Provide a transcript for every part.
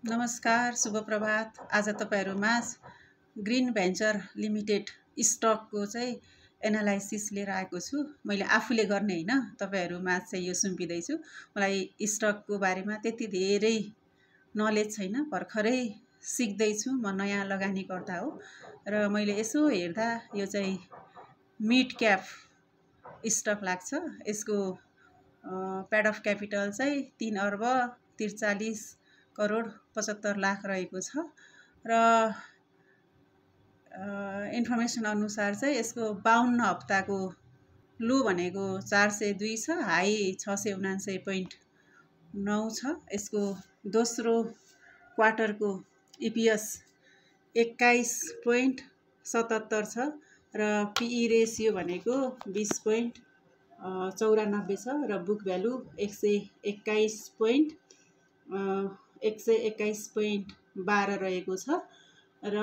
नमस्कार, शुभ प्रभात। आज तपाईहरुमाझ ग्रीन भेन्चर लिमिटेड स्टकको चाहिँ एनालाइसिस लिएर आएको छु। मैले आफूले गर्ने हैन, तपाईहरुमाझ चाहिँ यो सुम्पिदै छु। मलाई स्टकको बारेमा त्यति धेरै नलेज छैन, भर्खरै सिक्दै छु। म नयाँ लगानीकर्ता हो र मैले यसो हेर्दा यो चाहिँ मिड क्याप स्टक लाग्छ। यसको पेड अफ क्यापिटल चाहिँ 3 अर्ब 43 करोड 75 लाख रहेको छ र इन्फर्मेसन अनुसार चाहिँ यसको 52 हप्ताको लो भनेको 402 छ, हाई 679.9 छ। यसको दोस्रो क्वार्टरको इपिएस 21.77 छ र पीई रेसियो भनेको 20.94 छ र बुक भ्यालु 121.12 रहेको छ र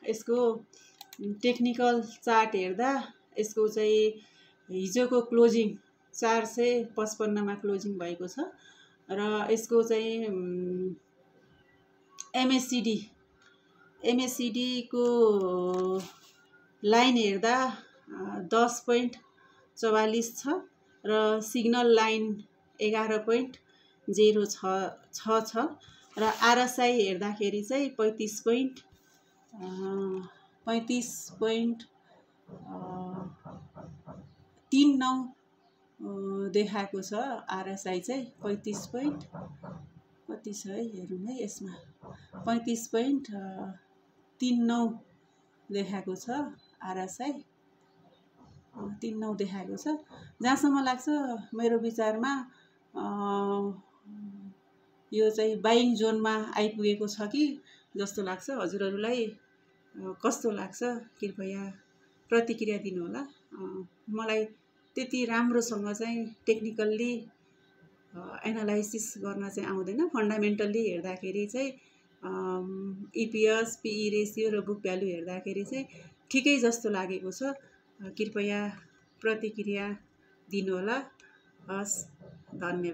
यसको टेक्निकल चार्ट हेर्दा यसको चाहिँ हिजोको क्लोजिङ 455 मा क्लोजिङ भएको छ र यसको चाहिँ एमएससीडी को लाइन हेर्दा 10.44 छ र सिग्नल लाइन 11.06 छ र आरएसआई हेर्दाखेरि चाहिँ 35.39 देखाएको छ। आरएसआई चाहिँ 35. कति छ है, हेरौँ है यसमा 35.39 देखाएको छ। आरएसआई 39 देखाएको छ। जहाँसम्म लाग्छ मेरो विचारमा यो चाहिँ बाइङ जोनमा आइपुगेको छ कि जस्तो लाग्छ। हजुरहरूलाई कस्तो लाग्छ कृपया प्रतिक्रिया दिनु होला। मलाई त्यति राम्रोसँग चाहिँ टेक्निकल्ली एनालाइसिस गर्न चाहिँ आउँदैन। फन्डामेन्टल्ली हेर्दाखेरि चाहिँ इपिएस, पीई रेसियो र बुक भ्यालु हेर्दाखेरि चाहिँ ठिकै जस्तो लागेको छ। कृपया प्रतिक्रिया दिनु होला। हस्, धन्यवाद।